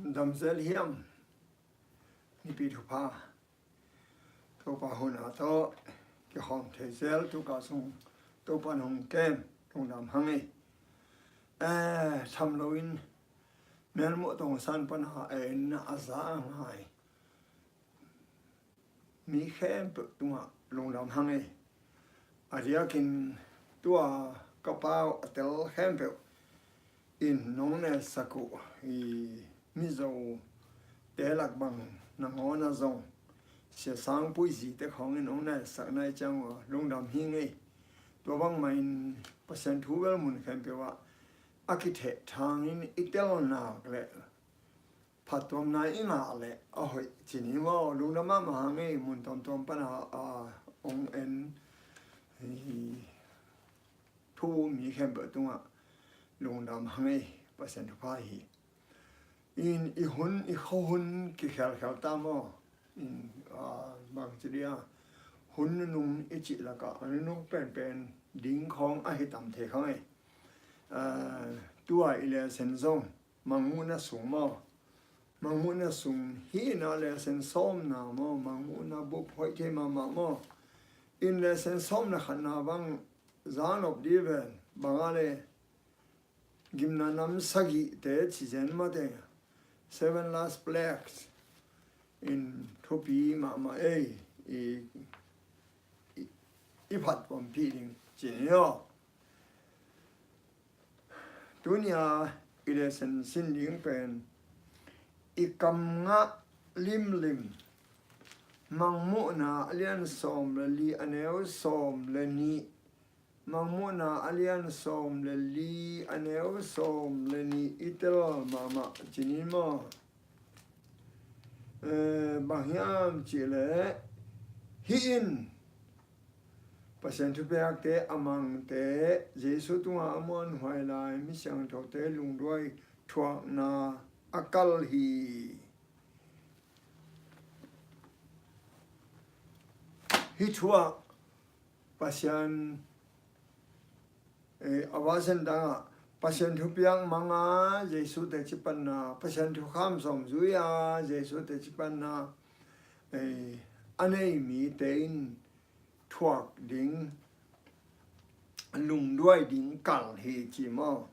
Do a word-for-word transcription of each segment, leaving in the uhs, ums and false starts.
Damzel hiam? Nipi thupha. Topa hun a tawh kikhawm thei zel tu ka sung Topa hong kem lungdam hang ei. Eh, tham loin melmuh tongsan pana en a za a ngai mi khempeuh tungah lungdam hang ei. A diakin tua ka pau a tel khempeuh in nong nesak uh i Mizo te lak bang nangawn a zong Sia Sang Pui zi te khawng in nong nesak nai ciang uh a lungdam hi ngei. Tua bangmah in Pasian thu bel mun khempeuh ah a kitheh thangin i tel nak le phattuamna i ngah le a hoih ci ni maw? Lungdam mahmah hang ei, mun tuamtuam pana a ong en hi thu mi khempeuh tungah lungdam hang ei, Pasian thupha hi. In i hun, i khuahun kikhelkhel ta maw? In, ah, bangci dia hun nunung i cih lakah a nunung penpen ding khawng a hi tam thei khang ei. Ah, tua i lesen zong mangmuhna sung maw? Mangmuhna sung hi na lesen sawmna maw? Mangmuhna bup hoih thei mahmah maw? In lesen sawmna khatna bang za nop di ven, bang a le gimna nam sagihte ci zen mate, seven last plagues in thupi mahmah ei, i, i, i phattuampih ding ci ni aw. Tunia i lesen sin ding pen i kam ngah limlim, Mangmuhna a lian sawm le li a neu sawm le nih, Mangmuhna a lian sawm le li a neu sawm le nih i tel mahmah ci ni maw? Eh, bang hiam cih leh hih in Pasian thupiakte a mangte Jesu tungah a muanhuai lai mi siangthote lungduai thuakna a kal hi. Hih thu ah Pasian, eh, a vasen dangah Pasian thupiak manga Jesu teci panna, Pasian thukham sawm zui a Jesu teci panna, eh, a nei mite in thuak ding, lungduai ding kal hi ci maw?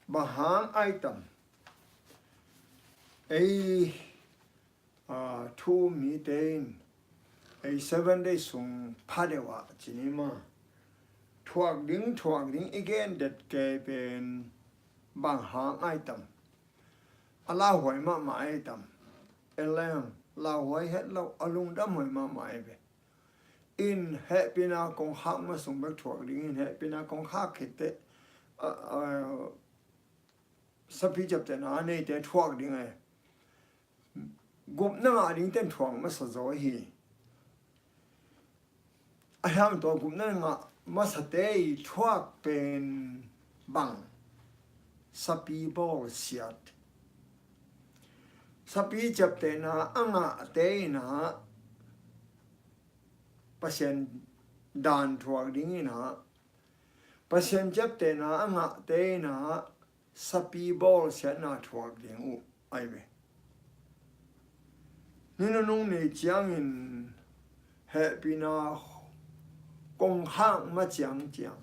Bang hang ai tam? Ei, a, thu mite in ei seven day sung pha deuh ah ci ni maw? Thuak ding, thuak ding i gen det kei pen bang hang ai tam? A lauhuai mahmah ei tam? En leng lauhuai het lo, a lungdamhuai mahmah ei ve. In hehpihna kongkhak ma sung bek thuak ding in, hehpihna kongkhak khit teh, a, a, sapi ciaptehna a neite thuak ding ei. Gupna ngah ding ten thuak masa zaw hi. A hiang tua gupna ngah masate i thuak pen bang? Sapi bawlsiat. Sapi ciaptehna a ngahte in ah Pasian dan thuak ding in ah, Pasian ciaptehna a ngahte in ah sapi bawlsiatna thuak ding uh ai ve. Ni nunung ni ciangin hehpihna kongkhak ma ciangciang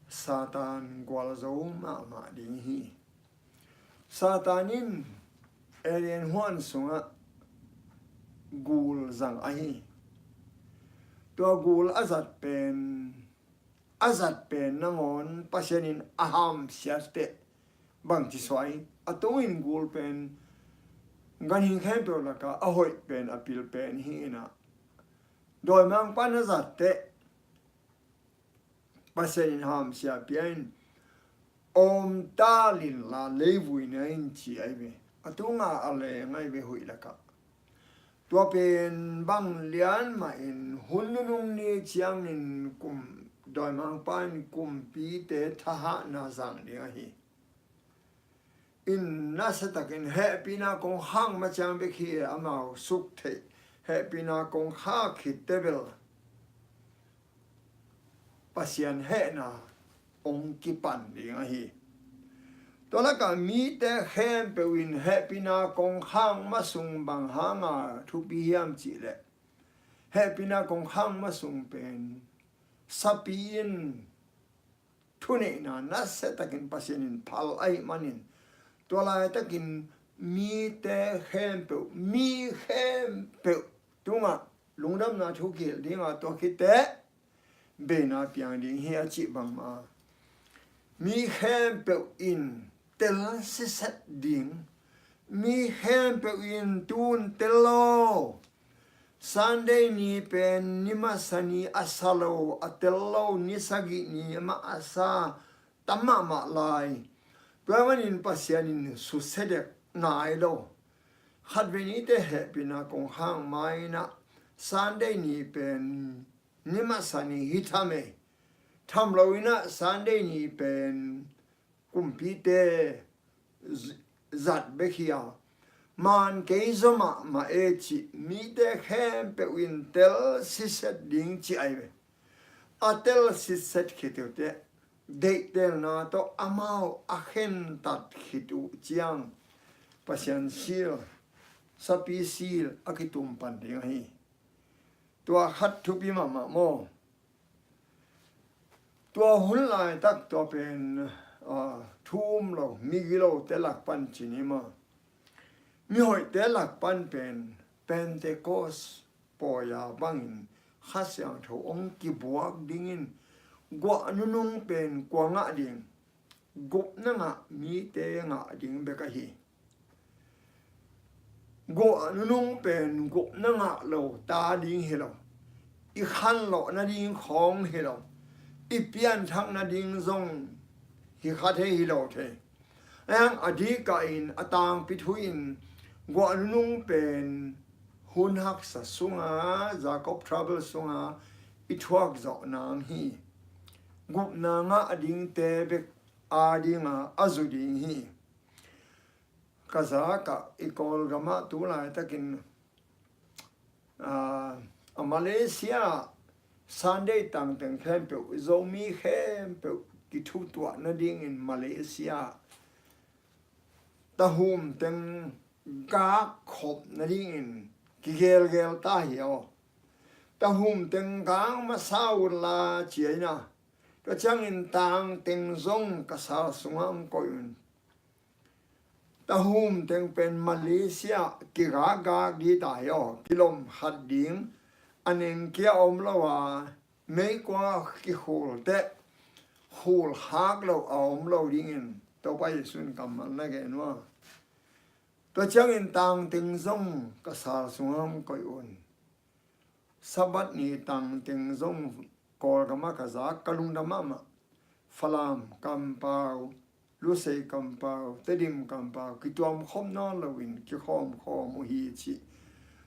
Satan gualzo mahmah ding hi. Satan in Eden huan sungah gul zang ahi. Tua gul a zat pen a zat pen nangawn Pasian in a hamsiat teh bangci suai? A tungin gul pen ganhing khempeuh lakah a hoih pen, a pil pen hi in ah, dawimangpa na zat teh Pasian in hamsia pia in, awmta linla leivui na in ci ai ve. A tunga a leng ai ve huih lakah. Tua pen bang lian mah in hun nunung ni ciangin kum, dawimangpa in kumpite thahahna zang ding ahi. In nasiatakin hehpihna kongkhak ma ciang bek hi, amau suk theih hehpihna kongkhak khit teh bel Pasian hehna hong kipan ding ahi. Tua lakah mite khempeuh in hehpihna kongkhak masung bang hanga thupi hiam cihleh, hehpihna kongkhak masung pen sapi in thuneihna nasia takin Pasian in phal ahih manin, tua laitakin mite khempeuh, mi khempeuh tungah lungdamna thu kihilh dinga, tua khit teh beina piang ding hi a cih bangmah, mi khempeuh in tel siset ding, mi khempeuh in tun tel lo. Sunday ni pen ni masa ni a sa lo, a tel lo, ni sagih ni mah a sa tam mahmah lai. Tua manin Pasian in susia dek nai lo. Khatvei nite hehpihna kongkhak mai-in ah Sunday ni pen ni masa ni hi tham e. Tham lo-in ah Sunday ni pen kumpite z-, zat bek hi a, man kei zaw mahmah e cih mite khempeuh in tel siset ding cih ahi ve. A tel siset khit uh teh, deihtelna tawh amau a khentat khit uh ciang Pasian sil, sapi sil a kitum pan ding ahi. Tua khat thupi mahmah maw? Tua hun laitak tua pen, ah, thu um lo, migilote lak pan ci ni maw? Mihoihte lak pan pen Pentecost pawi-a bangin Kha Siangtho hong kibuak dingin guah nunung pen kua ngah ding? Gupna ngah mite ngah ding bek ahi. Guah nunung pen gupna ngah lo ta ding hi lo. I khanlawh nading khawng hi lo. I pianthak nading zong hi kha thei, hi lo thei. Ahi hang a dikah in a tangpi thu in guah nunung pen hun haksa sunga, Jacob Trouble sunga i thuak zawh nang hi. Gupna ngah dingte bek a dinga a zu ding hi. Ka zakah i Kawlgamah tu laitakin, ah, a Malaysia Sunday tangteng khempeuh, Zomi khempeuh kithutuah nadingin Malaysia tahum teng gak khop nadingin kigelgel ta hi aw. Tahum teng gak masa unla ci-in ah, tua ciangin tangteng zong ka sal sungah hong koih un. Tahum teng pen Malaysia kigakgak ding ta hi aw, kilom khat ding, a nengkia om lo a, meikuang a kikhul teh khul khak lo a om lo dingin Topa Jesu in kammal na gen uh a. Tua ciangin tangteng zong ka sal sungah hong koih un. Sabbath ni tangteng zong Kawlgamah ka zak, ka lungdam mahmah. Falam kampau, Lusei kampau, Tedim kampau kituam khawm nawn loin kikhawm khawm uh hi cih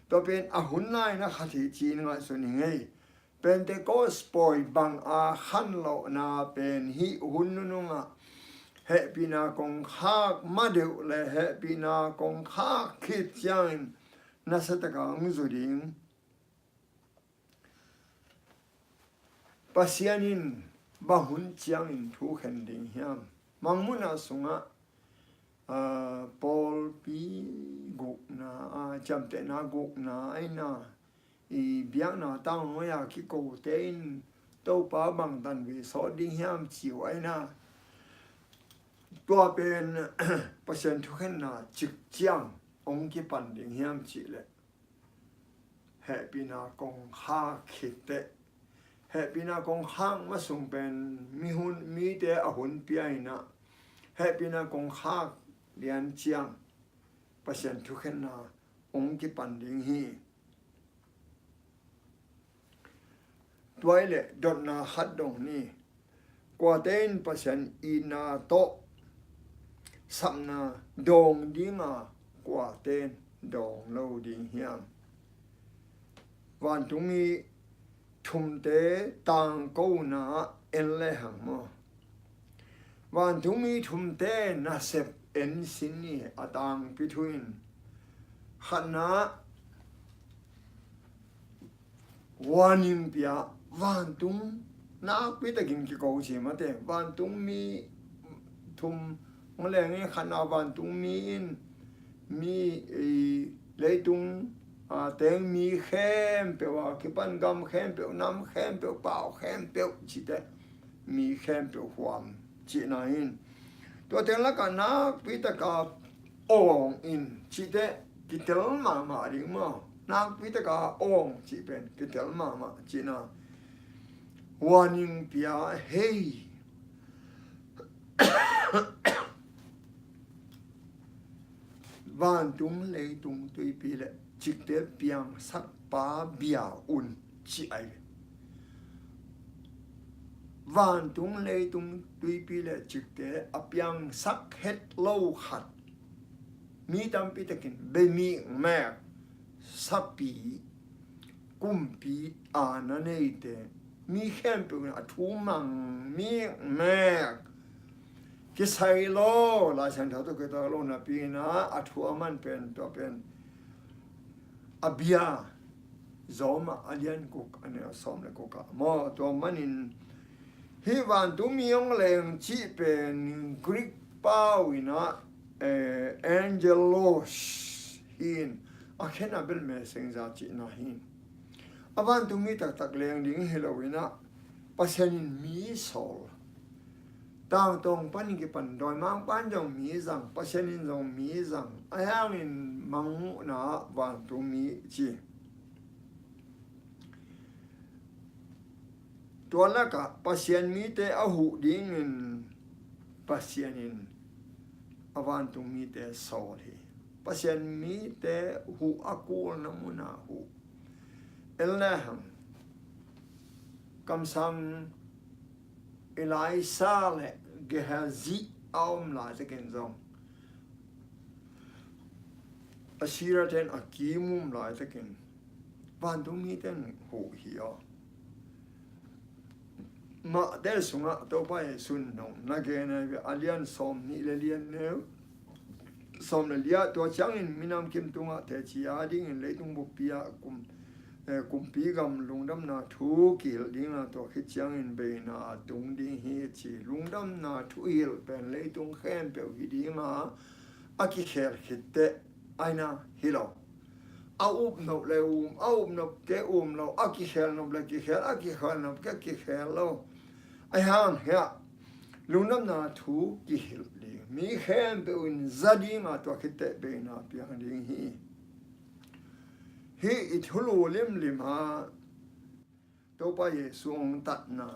tua pen a hun laina khat hi ci-in ngaihsun hi ing ei. Pentecost pawi banga khanlawhna pen hih hun nunungah hehpihna kongkhak madeuh le hehpihna kongkhak khit ciangin nasiataka hong zu ding. Pasian in bang hun ciangin thu khen ding hiam? Mangmuhna sungah, aa, pawlpi gukna, aa, ciamtehna gukna aina, i biakna tanghoia kikote in Topa bang tanvei sawt ding hiam ci uh aina, tua pen Pasian thukhenna cik ciang hong kipan ding hiam cihleh, hehpihna kongkhak khit teh, hehpihna kongkhak masung pen mihun, mite a hun pia inah, hehpihna kongkhak lian ciang Pasian thukhenna hong kipan ding hi. Tua hileh dotna khat dong ni. Kuate in Pasian itna tawh sapna dawng dinga, kuate in dawng lo ding hiam? Vantungmi thumte tangkona en lehang maw? Vantungmi thumte nasep en sin ni, a tangpi thu in. Khatna, warning pia, vantung nakpi takin kiko ci mate, vantungmi thum Hong leng in khatna vantung mi in mi, eh, leitung, ah, teng mi khempeuh a kipan gam khempeuh, nam khempeuh, pau khempeuh cihte mi khempeuh huam cihna in. Tua teng lakah nakpi taka awng in cihte kitel mahmah ding maw? Nakpi taka awng cih pen kitel mahmah cihna. Warning pia hei. Vantung leitung tuipi le cikte piangsak pa bia un ci ai. Vantung leitung tuipi le cikte a piangsak het lo khat. Mi tampi takin bemik mek sapi kumpi aana neite mi khempeuh in a thu mang mikmek kisai lo, Lai Siangtho tawh kituak lo napi in ah a thu a man pen tua pen a bia Rom a lian guk a neu sawm le guk ah maw, tua manin hih vantung mi hong leng cih pen Greek pau in ah, eh, angelos hi in, a khen a bel messenger cihna hi in. A vantung mi taktak leng ding hi lo in ah, Pasian in mi sawl. Tangtawng panin kipan dawimangpa in zong mi zang, Pasian in zong mi zang. Ahi hangin mangmuhna ah vantung mi ci. Tua lakah Pasian mite a huh dingin Pasian in a vantung mite sawl hi. Pasian mite huh a kulna munah huh. En le hang, kamsang Elisha le Gehazi a om laitakin zong, Assyria ten a kimum laitakin vantung mite in huh hi aw. Mahte sungah Topa Jesu in nong na gen a, a lian sawm nih le lian neu sawm le li ah, tua ciangin minam kim tungah teci a dingin leitung bukpi ah kum, eh, kumpi gam lungdamna thu kihilh ding a, tua khit ciangin beina a tung ding hi ci. Lungdamna thu hilh pen leitung khempeuh hi ding a, a kikhel khit teh aina hi lo. A up nop le um, a up nop kei um lo, a kikhel nop le kikhel, a kikhel nop kei kikhel lo. Ahi hang hiah lungdamna thu kihilh ding, mi khempeuh in za ding a, tua khit teh beina piang ding hi. Hih i thulu limlim a Topa Jesu hong tatna,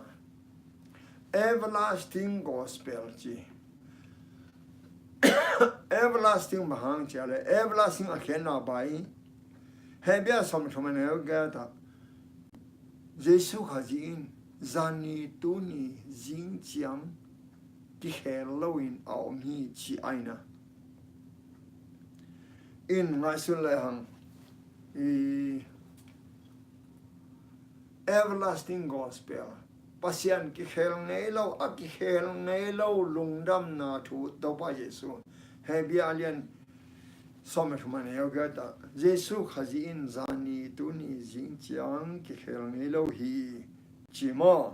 everlasting gospel ci. Everlasting bang hang ci a le, everlasting a khenna bai, Hebrew sawm thum a neu giat ah, Jesu Khazih in zani tuni zing ciang kikhel loin a om hi ci aina. In ngaihsun le hang, i everlasting gospel, Pasian kikhel ngei lo, a kikhel ngei lo lungdamna thu Topa Jesu, Hebrew a lian sawm le thum a neu giat ah, Jesu Khazih in zani tuni zing ciang kikhel ngei lo hi ci maw?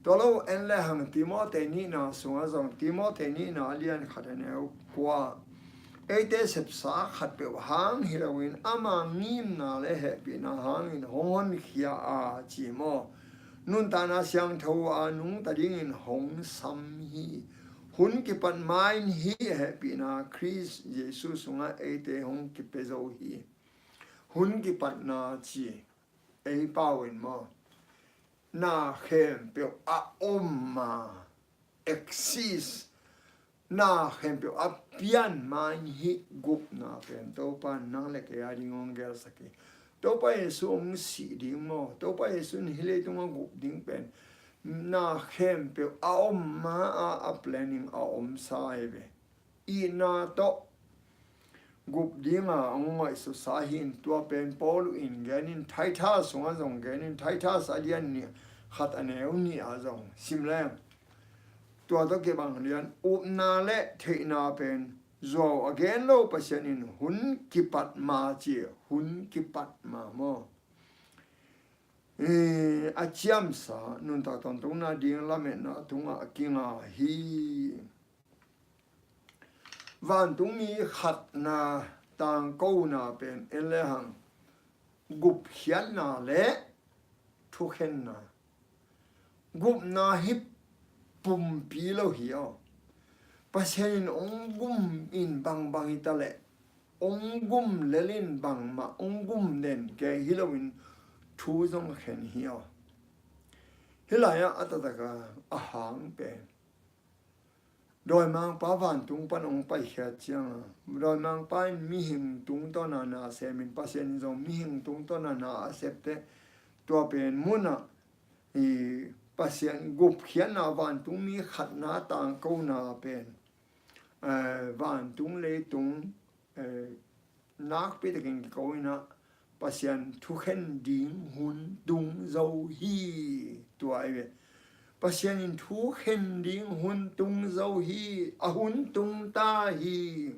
Tua lo en le hang Timothy nihna sungah zong, Timothy nihna a lian khat a neu kua, eite sepsa khatpeuh hang hi loin ama ngimna le hehpihna hangin hong honkhia a ci maw? Nuntakna siangtho a nungta dingin hong sam hi. Hun kipat ma-in hih hehpihna Khrist Jesu sungah eite hong kipia zo hi. Hun kipatna ci ei pau in maw? Na khempeuh a om ma, exist. Na khempeuh a pian ma-in hih gupna pen Topa in nang le kei a ding hong gelsak hi. Topa Jesu hong sih ding maw? Topa Jesu in hih leitung a gup ding pen na khempeuh a om ma a, a planning a omsa hi ve. Itna tawh gup dinga hong ngaihsutsa hi in, tua pen Paul in genin Titus sungah zong genin, Titus a lian nih khat a neu nih ah zong sim leng. Tua tawh kibang lian upna le theihna pen zuau a gen lo Pasian in hun kipat ma ci, hun kipat ma maw? Eh, a ciamsa nuntak tawntungna ding lametna tungah a kinga hi. Vantungmi khatna tangkona pen en le hang gupkhiatna le thukhenna. Gupna hi pumpi lo hi aw. Pasian in ong gum in bangbang hi ta leh, ong gum lel in bangmah ong gum den kei hi loin thu zong khen hi aw. Hih lai-ah a taktak a, a hang pen dawimangpa vantung pan ong paikhiat cianga, dawimangpa in mihing tungtawna na semin, Pasian in zong mihing tungtawna na a septe, tua pen munah i Pasian gupkhiatna, vantungmi khatna tangkona pen, eh, vantung leitung, eh, nakpi takin kiko inah Pasian thukhen ding hun tung zo hi. Tua ahi ve. Pasian in thukhen ding hun tung zo hi, a hun tung ta hi.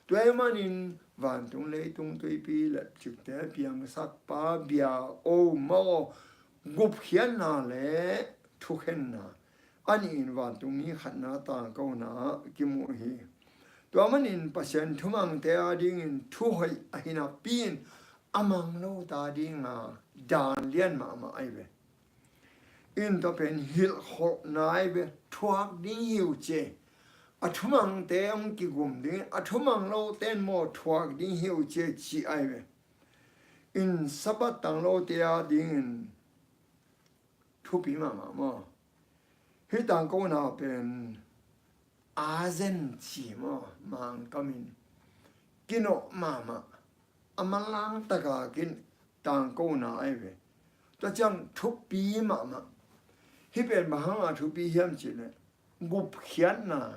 Tua ahih manin vantung leitung tuipi lepcikte piangsakpa bia o maw, gupkhiatna le thukhenna a nih in vantungmi khatna tangkona ah kimu hi. Tua manin Pasian thumangte adingin thuhoih ahi napi in a mang lote adinga daan lian mahmah ahi ve. In tua pen hilhkholhna ahi ve, thuak ding hi uh ci. A thumangte hong kigum ding, a thumang lote in maw thuak ding hi uh ci, ci ahi ve. In Sabbath tang lote adingin thupi mahmah maw. Hih tangkona pen urgent ci maw, Mangkamin kinawh mahmah, a manlang taka kin tangkona ahi ve. Tua ciang thupi mahmah. Hih pen bang hanga thupi hiam cihleh gupkhiatna,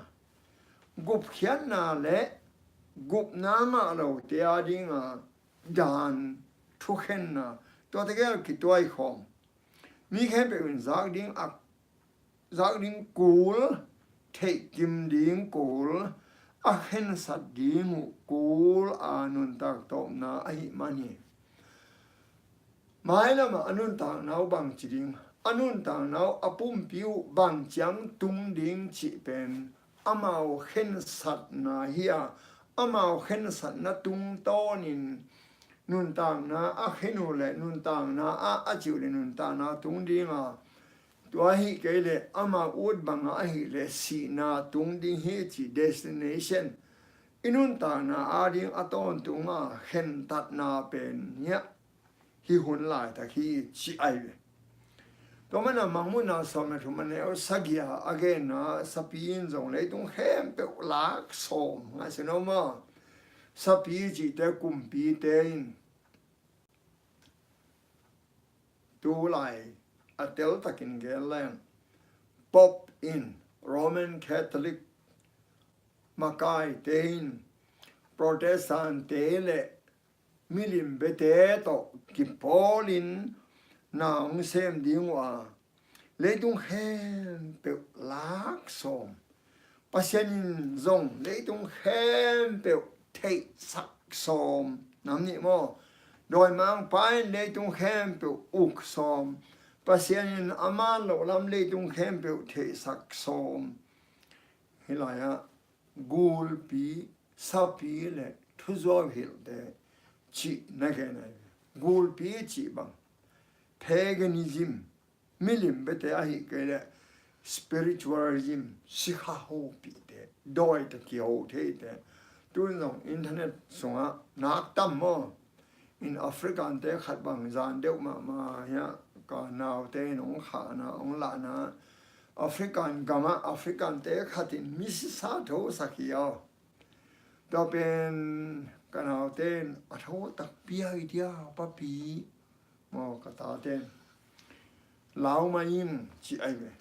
gupkhiatna le gupna ngah lote adinga daan thukhenna, tuate gel kituai khawm. Mi khempeuh in zak ding ak, zak ding kul, theihkim ding kul, a khensat ding uh kul a nuntak tawpna ahih man hi. Mailamah a nuntakna uh bangci ding, a nuntakna uh a pumpi uh bang ciang tung ding cih pen amau khensatna hi a, amau khensatna tungtawnin nuntakna a khen uh leh nuntakna ah a cih uh leh nuntakna tung dinga, tua ahih kei leh ama ut bangah ahih leh sihna tung ding hi cih destination, i nuntakna ading a tawntunga khentatna pen hiah hih hun laitak hi ci ahi ve. Tua mana Mangmuhna sawm le thum a neu sagih a a genna, sapi in zong leitung khempeuh lak sawm, ngaihsun aw maw. Sapi cihte kumpite in tulai a teltakin gen leng Pope in, Roman Catholic makaite in, Protestant-te le milim biate tawh kipawlin na hong sem ding uh a, leitung khempeuh lak sawm. Pasian in zong leitung khempeuh theihsak sawm. Nam nih maw? Dawimangpa in leitung khempeuh uk sawm. Pasian in a man loh lam leitung khempeuh theihsak sawm. Hih lai-ah gulpi, sapi le thuzuau hilhte cih na gen ahi. Gulpi cih bang paganism, milim biate ahih kei leh spiritualism, sikha hopihte, dawi tawh kiho theite. Tun zong internet sungah nak tam maw? In African-te khat bang zan deuh mahmah hiah ka naute in hong khahna, hong lahna, African gamah African-te khat in misisa thosak hi aw. Tua pen ka naute in a tho takpi ahi dia, papi maw, ka tate in lau mah ing ci ahi ve.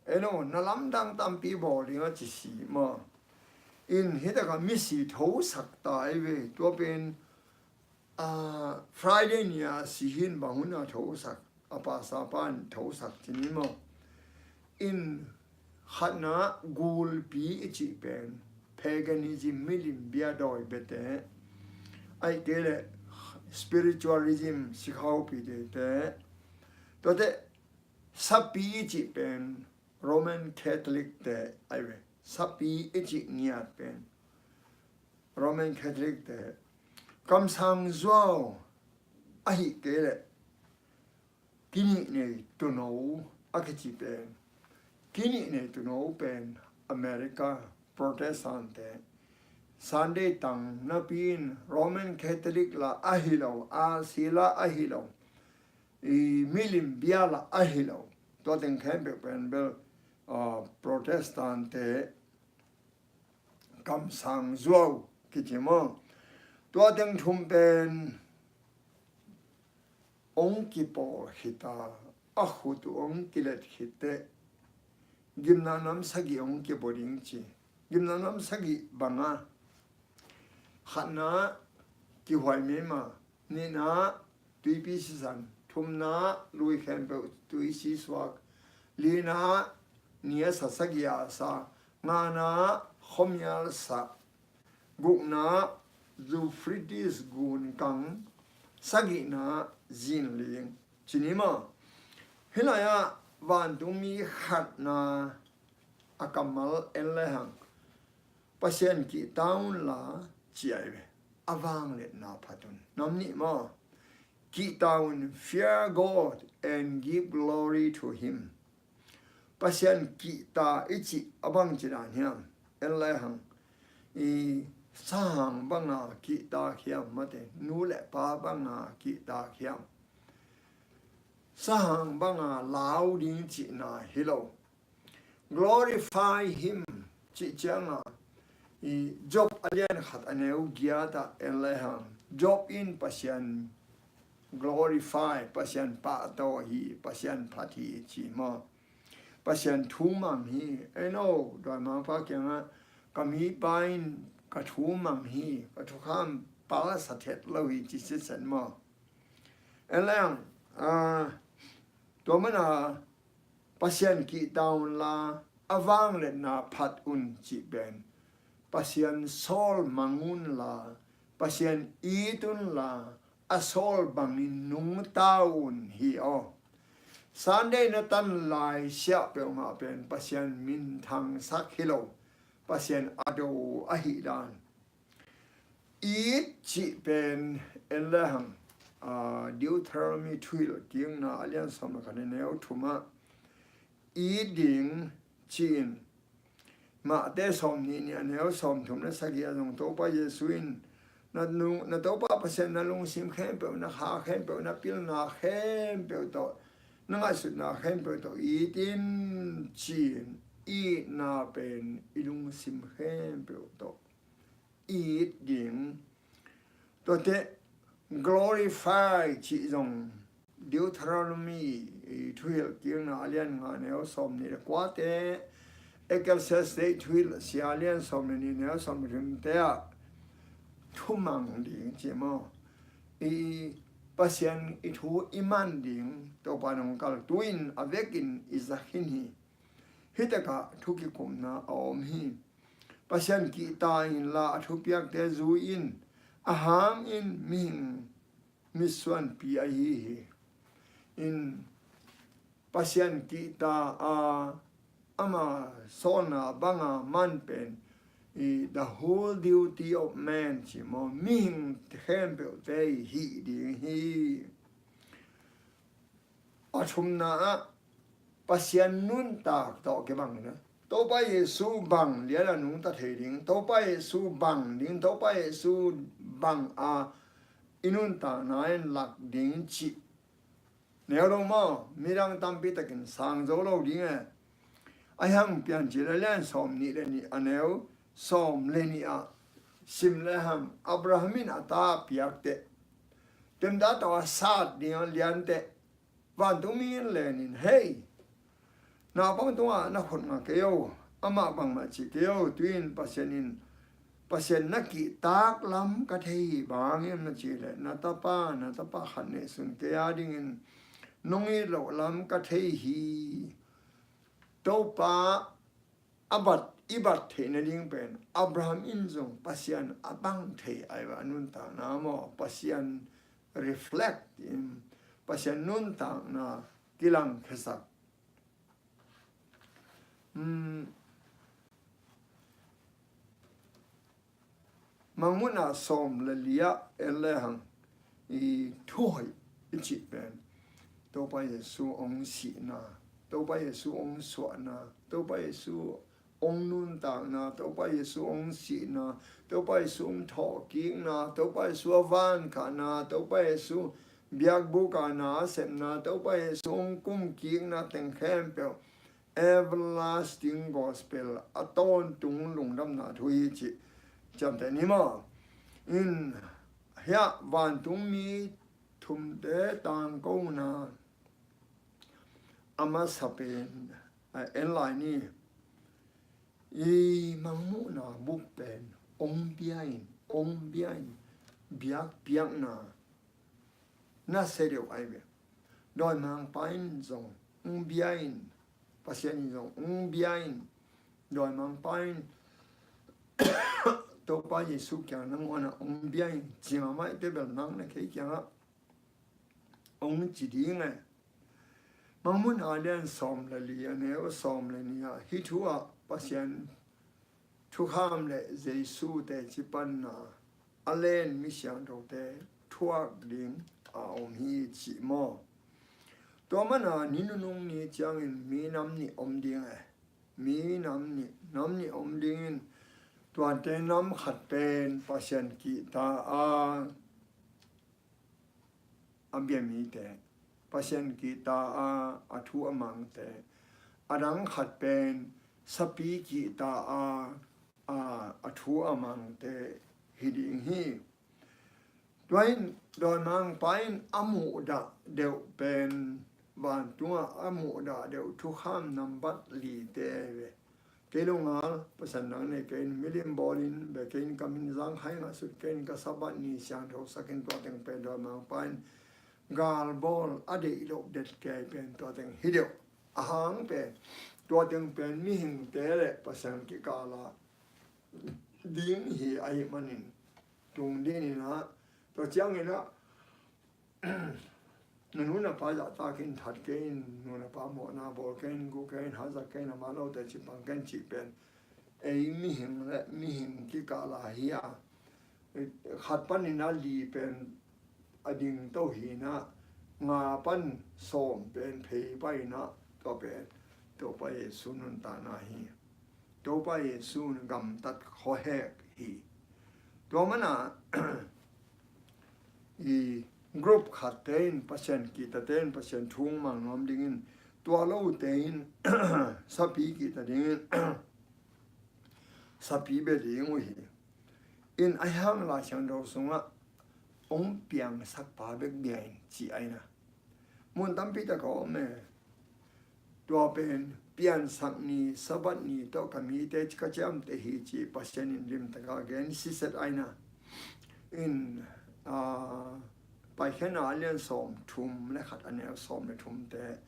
Eno, na lamdang tampi bawl ding a ci si maw. In hih takah misi thosak ta ahi ve. Tua pen, ah, Friday ni a si hin bang hun a thosak, a pastor pa in thosak ci ni maw. In khatna gulpi i cih pen paganism, milim bia dawi biate, ahih kei leh spiritualism, sikha hopihte. Tuate sapi i cih pen Roman Catholic-te ahi ve. Sapi i cih ngiat pen Roman Catholic te kamsang zuau ahih kei leh kinihnei tuuno a kici pen, kinihnei tuuno pen America Protestant te, Sunday tang napi in Roman Catholic la ahi lo, R C la ahi lo, i milim bia la ahi lo, tua teng khempeuh pen bel, ah, Protestant te kamsang zuau kici maw. Tua teng thum pen hong kipawl khit a, a khut uh hong kilet khit teh, gimna nam sagih hong kibua ding ci. Gimna nam sagih bang a, khatna, kihuai meima, nihna, tuipi sisan, thumna, lui khempeuh tui sisuak, lina, ni a sa sagih a sa, ngana, khuamial sa, gukna, Euphrates gun kang, sagihna, zinling. Ci ni maw. Hih lai-ah vantungmi khatna a kammal en lehang, Pasian kihta unla ci ahi ve. A vangliatna phat un. Nam nih maw. Kihta un, fear God and give glory to him. Pasian kihta i cih a bangci dan hiam? En lehang, i sahang banga kihta hiam, mate, nu le pa banga kihta hiam? Sahang banga lau ding cihna hi lo. Glorify him cih cianga, i Job a lian khat a neu giat ah en lehang, Job in Pasian glorify, Pasian pahtawi hi, Pasian phat hi ci maw. Pasian thu mang hi. Ei no, dawimangpa kiangah ka mipa in ka thu mang hi, ka thukham pal sa thet lo hi ci sitset maw. En lehang, ah, tua mana Pasian kihta unla, a vangliatna phat un cih pen, Pasian sawl mang unla, Pasian it unla, a sawl bangin nungta un hi aw. Sunday na tan lai siah peuhmah pen Pasian minthangsak hi lo, Pasian a do ahih dan. It cih pen en lehang, ah, Deuteronomy thuhilh kikna a lian sawm le khat a neu thumah it ding ci-in, Mate sawmnih nih a neu sawmthum le sagih ah zong Topa Jesu in na, na Topa Pasian na lungsim khempeuh, na kha khempeuh, na pilna khempeuh tawh, na ngaihsutna khempeuh tawh it in ci-in, itna pen i lungsim khempeuh tawh it ding. Tuate glorify cih zong Deuteronomy, i thuhilh kikna a lian nga neu sawmnih le kuate, Ecclesiastes thuhilh sia a lian sawm le nih neu sawm le thumte ah thumang ding ci maw. I Pasian i thu i man ding Topa nong kal tu-in a vekin i za khin hi. Hih takah thu kikumna a om hi. Pasian kihta inla a thupiakte zui in, a ham in mihing mitsuanpi ahi hi. In Pasian kihta a, ama sawlna banga man pen i the whole duty of man ci maw, mihing khempeuhte i hih ding hi. A thumna ah Pasian nuntak tawh kibang in a, Topa Jesu bang lian a nungta thei ding, Topa Jesu bang ding, Topa Jesu bang a i nuntakna in lak ding cih neu lo maw, midang tampi takin sang zo lo ding e. A hiang pian ci le lian sawmnih le nih a neu sawm le nih ah sim le hang, Abraham in a ta piak teh, temda tawh a sat ding a lian teh, vantungmi in len in, hei, naupang tungah na khut nga kei o, amah bangmah ci kei o, tu-in Pasian in, Pasian na kihtak lam ka thei hi. Bang hang hiam na cih leh, na tapa, na tapa khat neihsun kei a dingin nong it loh lam ka thei hi. Topa a bat, i bat theih nading pen Abraham in zong Pasian a bang thei ai va, a nuntakna maw, Pasian reflect in, Pasian nuntakna kilangkhiasak. Um, Mangmuhna sawm le li ah en lehang i thuhoih i cih pen Topa Jesu hong sihna, Topa Jesu hong suahna, Topa Jesu hong nuntakna, Topa Jesu hong sihna, Topa Jesu hong thawhkikna, Topa Jesu a vankhahna, Topa Jesu biakbuk a na a sepna, Topa Jesu hong kumkikna teng khempeuh everlasting gospel, a tawntung lungdamna thu hi cih ciamteh ni maw? In hiah vantungmi thumte tangkona a masa pen, a, en lai ni. I Mangmuhna buk pen hong bia in, hong bia in, biakpiakna nasia deuh ahi ve. Dawimangpa in zong hong bia in, Pasian in zong hong bia in, dawimangpa in Topa Jesu kiang nangawn ah hong bia in, ci mahmah, i te bel nang le kei kiangah hong ci ding e. Mangmuhna a lian sawm le li, a neu sawm le nih ah hih thu ah Pasian thukham le Jesu teci panna a len mi siangthote thuak ding a om hi cih maw? Tua mana ni nunung ni ciangin mi nam nih om ding e. Mi nam nih, nam nih om dingin, tuate nam khat pen Pasian kihta a a bia mite, Pasian kihta a a thu a mangte, a dang khat pen sapi kihta a a, a thu a mangte hi ding hi. Tua in dawimangpa in a muhdah deuh pen, vantungah a muhdah deuh thukham nambat lite ve. Kei lungngal Pasian nang nei kei in, milim bawlin be kei in, ka min zang khai ngahsut kei in, ka Sabbath ni siangthosak in, tua teng pen dawimangpa in galbawl a deih loh det kei pen tua teng hi deuh. A hang pen tua teng pen mihingte le Pasian kikala ding hi ahih manin tung dingin ah, tua ciangin ah na nu na pa zahtakin that kei in, nu na pa mawhna bawl kei in, guh kei in, hazat kei in, amah lote cipang kei in cih pen ei mihing le mihing kikala hi a, khat panin a li pen a ding to hi na, nga pan sawm pen phei pai na, tua pen Topa Jesu nuntakna hi. Topa Jesu in gamtat khuahek hi. Tua mana i group khatte in Pasian kihtate in Pasian thu mang nuam dingin, tua lote in sapi kihta dingin sapi bia ding uh hi. In a hiang Lai Siangtho sungah hong piangsak pa bek bia in ci aina. Mun tampi tak a om e. Tua pen piansak ni, Sabbath ni tawh ka mite ka ciamteh hi ci Pasian in limtaka gen siset aina. In, a, Paikhiatna a lian sawm thum le khat a neu sawm le thumte,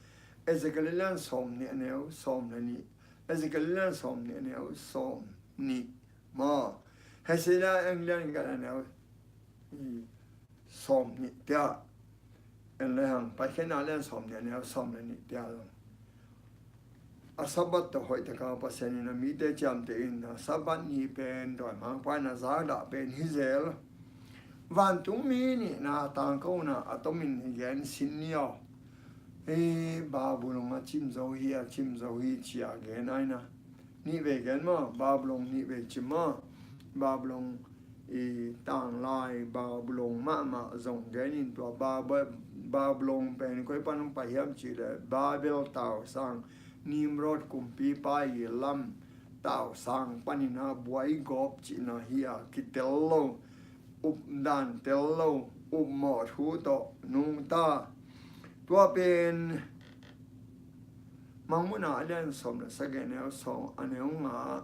Ezekiel a lian sawm nih a neu sawm le nih, Ezekiel a lian sawm nih a neu sawm nih maw, Hosea a lian giat a neu sawm nih tiah en lehang, Paikhiatna a lian sawm nih a neu sawm le nih tiah zong a Sabbath tawh hoihtaka Pasian in a mite ciamteh in, a Sabbath ni pen dawimangpa in a zakdah pen hi zel. Vantungmi nihna tangkona a tomin i gen sin ni aw. Hi Babylon a cim zo hi, a cim zo hi ci a gen aina. Nih vei gen maw, Babylon nih vei cim maw. Babylon i tanglai Babylon mahmah zong gen in, tua Bab-, Babylon pen koi pan hong pai hiam cih leh Babel tausang, Nimrod kumpipa i lam tausang panin a buai gawp cihna hi a, kitel lo, updan tel lo, upmawh thu tawh nungta. Tua pen Mangmuhna a lian sawm le sagih a neu sawm, a neu nga,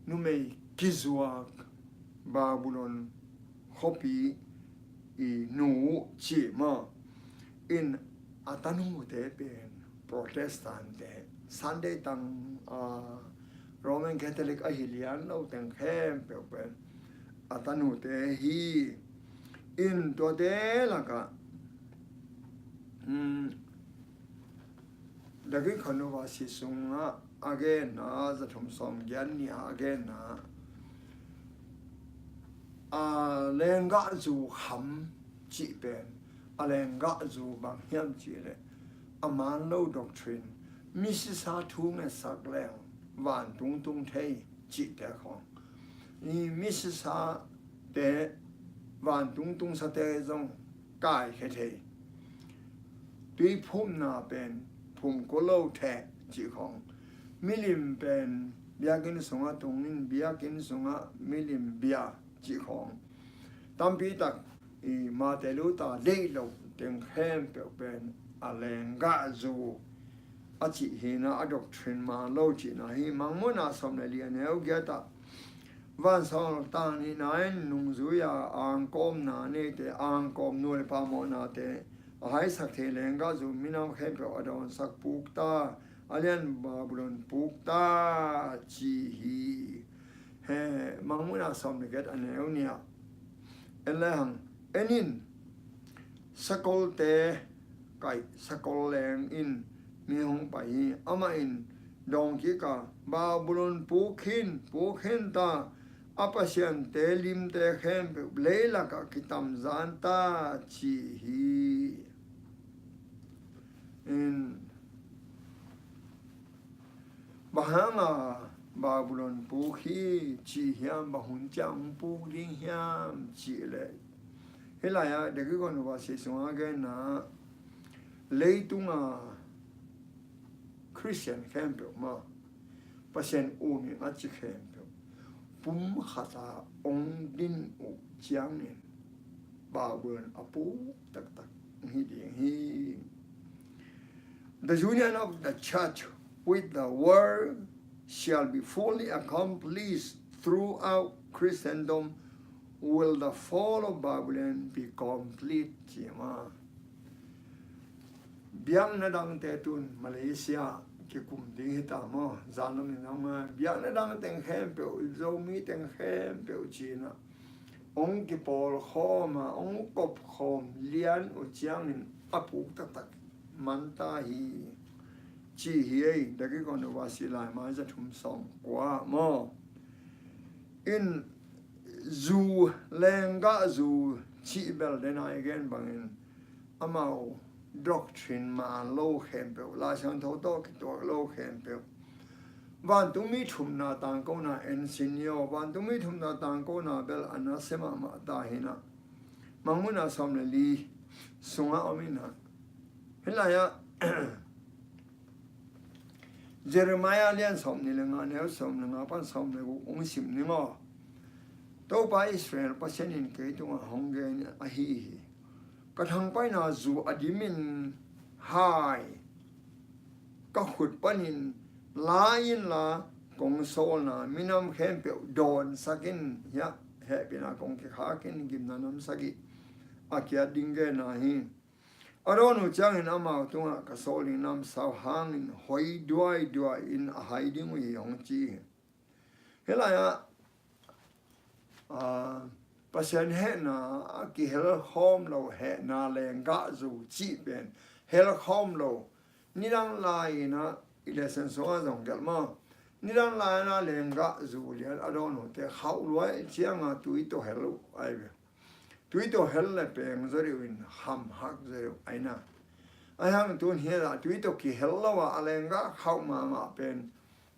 numei kizuak Babylon khuapi i nu cih maw. In a tanute pen Protestant te, Sunday tang, a, Roman Catholic ahi lian lo teng khempeuh pen a tanute hi. In tuate lakah, um, The Great Controversy sungah a genna, zathum sawm giat nih a genna, a lenggahzu kham cih pen a lenggahzu bang hiam cih leh a man lo doctrine, misisa thu ngetsak leng vantung tung thei cihte khawng, i misisate, vantung tungsate zong kaikhia thei, tuiphumna pen phumkua lo theh cih khawng, milim pen biakinn sungah tungin biakinn sungah milim bia cih khawng, tampi tak i Martin Luther deih loh teng khempeuh pen a lenggahzu a cih hi a, a doctrine man lo cihna hi. Mangmuhna sawm le li a neu giat ah, vansawltak nihna in nungzui-a angkawmna neite, angkawm nu le pa mawhnate a haisak thei lenggahzu minam khempeuh a dawnsak puk ta, a lian Babylon puk ta ci hi. He, Mangmuhna sawm le giat a neu nih ah, en le hang, en in, sakolte kaih, sakol leng in mi hong pai hi. Amah in dawng kik a, Babylon puk khin, puk khin ta, a pasiante limte khempeuh leilakah kitamzan ta ci hi. In, bang hanga Babylon puk hi ci hiam, bang hun ciang hong puk ding hiam cih leh, hih lai-ah David Controversy sungah genna, leitunga Khristian khempeuh mah, Pasian um ing a ci khempeuh pumkhat a hong din uh ciangin Babylon a puk taktak hi ding hi. The union of the church with the world shall be fully accomplished throughout Christendom will the fall of Babylon be complete, ci mah. Biakna dangte tun Malaysia kikum ding hi ta maw, zanlam in zong a, biakna dang teng khempeuh, Zomi teng khempeuh ci-in a hong kipawlkhawm a, hong kopkhawm lian uh ciangin a puk taktak man ta hi, ci hi ei. David Controversy laimai za thum sawm kua maw. In zu, lenggahzu cih bel den a i gen bangin amau doctrine man lo khempeuh, Lai Siangtho tawh kituak lo khempeuh, vantungmi thumna tangkona en sin hi aw. Vantungmi thumna tangkona bel a nasia mahmah ta hi a, Mangmuhna sawm le li sungah om in a, hih lai-ah Jeremiah lian sawmnih le nga, neu sawm le nga pan sawm le guk hong sim ning aw. Topa Israel Pasian in kei tungah hong gen ahi hi. Ka thangpaihna zu a dimin hai ka khut panin la inla, kong sawlna minam khempeuh dawnsak in, hiah hehpihna kong kikhak in, gimna nam sagih a kiat ding genna hi. A dawn uh ciangin amau tungah ka sawl ding namsau hangin hoi duaiduai in a hai ding uh hi, hong ci hi. Hih lai-ah, ah, Pasian hehna a kihelkhawm lo, hehna lenggahzu cih pen helkhawm lo. Nidang lai-in a i lesson sungah zong gelh maw. Nidang lai-in a lenggahzu lian a dawn uhte khauh luai cianga tui tawh hel uh ai ve. Tui tawh hel le peng zaw deuh in hamhak zaw deuh ai na. Ahi hang tun hiah tui tawh kihel lo a, a lenggah khauh mahmah pen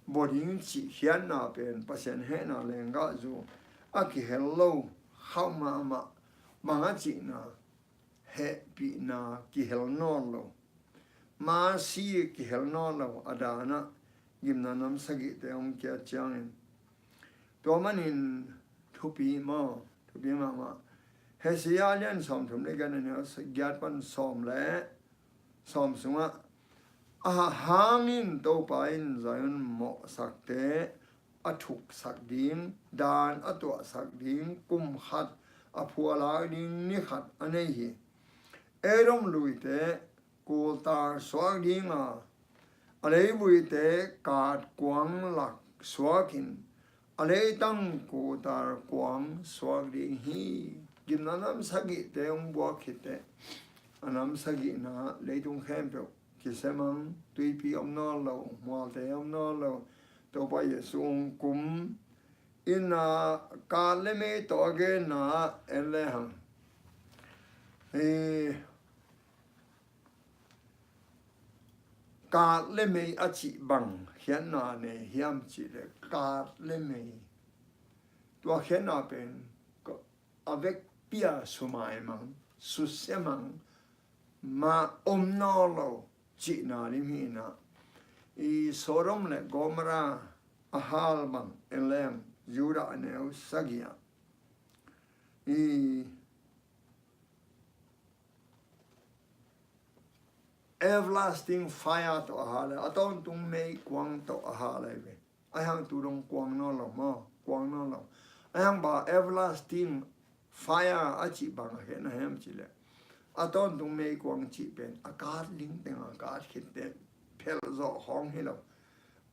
bawding cih khiatna pen Pasian hehna lenggahzu a kihel lo, khauh mahmah, bang a cihna, hehpihna kihel nawn lo, masi kihel nawn lo a danah gimna nam sagihte hong kiat ciangin, tua manin thupi maw, thupi mahmah. Hesekiah lian sawmthum le giat, a neu giat pan sawm le sawm sungah, a hangin Topa in Zion mawhsakte a thuksak ding, dan a tuahsak ding, kum khat a phualak ding ni khat a nei hi. Edom luite kultar suak dinga, a leivuite katkuang lak suakin, a leitang kultar kuang suak ding hi. Gimna nam sagihte hong buak khit teh, a nam sagihna leitung khempeuh kisemang, tuipi om nawn lo, mualte om nawn lo, Topa Jesu hong kum, Ina, kat le mei tawh a genna en le hang. Eh, kat le mei a cih bang khiatna nei hiam cih le, kat le mei. Tua khiatna pen a vekpi a sumai mang, susia mang, mah om nawn lo cihna ding hi ina. I Sodom le Gomorrah a hal bang en le hang, Judah a neu sagih ah. I everlasting fire tawh a hal e, a tawntung meikuang tawh a hal e ve. Ahi hang tu dong kuang nawn lo maw, kuang nawn lo. Ahi hang bang everlasting fire a cih bang a khiatna hiam cih le, a tawntung meikuang cih pen a kat ding teng a kat khit teh phelh zawh khawng hi lo.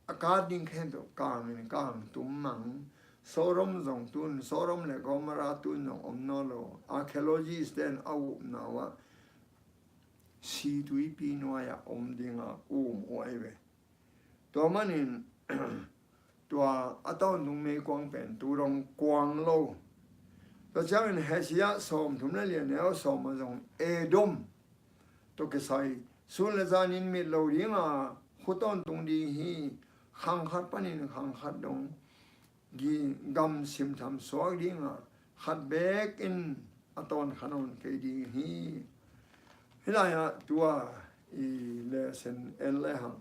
A kat ding khempeuh kangin kang tum mang. Sodom zong tun, Sodom le Gomorrah tun zong om nawn lo. Archaeologist ten a upna uh ah, si tuipi nuai ah om ding a um uh ahi ve. Tua manin tua a tawntung meikuang pen tu dong kuang lo. Tua ciangin Hosea sawmthum le li a neu sawm ah zong Edom tawh kisai sun le zanin mit lo ding a, khu tawntung ding hi. Khang khat panin khang khat dong gi gam simtham suak ding a, khat beek in a tawn kha nawn kei ding hi. Hih lai ah tua i lesson en le hang,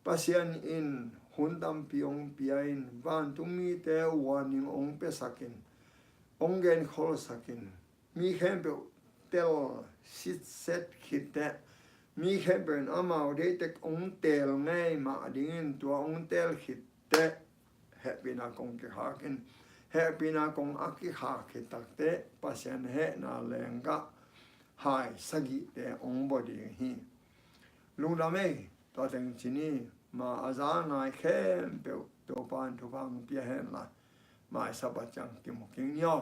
Pasian in hun tampi hong pia in, vantung mite warning hong piasak in, hong genkholsak in, mi khempeuh tel sitset khit teh, mi khempeuh in amau deih tek hong teel ngei mah dingin, tua hong teel khit teh hehpihna kong kikhak in, hehpihna kong a kikhak khit tak teh Pasian hehna lenggah hai sagihte hong bua ding hi. Lungdam ei. Tua teng ci ni. Ma a za ngai khempeuh Topa'n thupha hong pia hen la, mai Sabbath ciang kimu kik ni aw.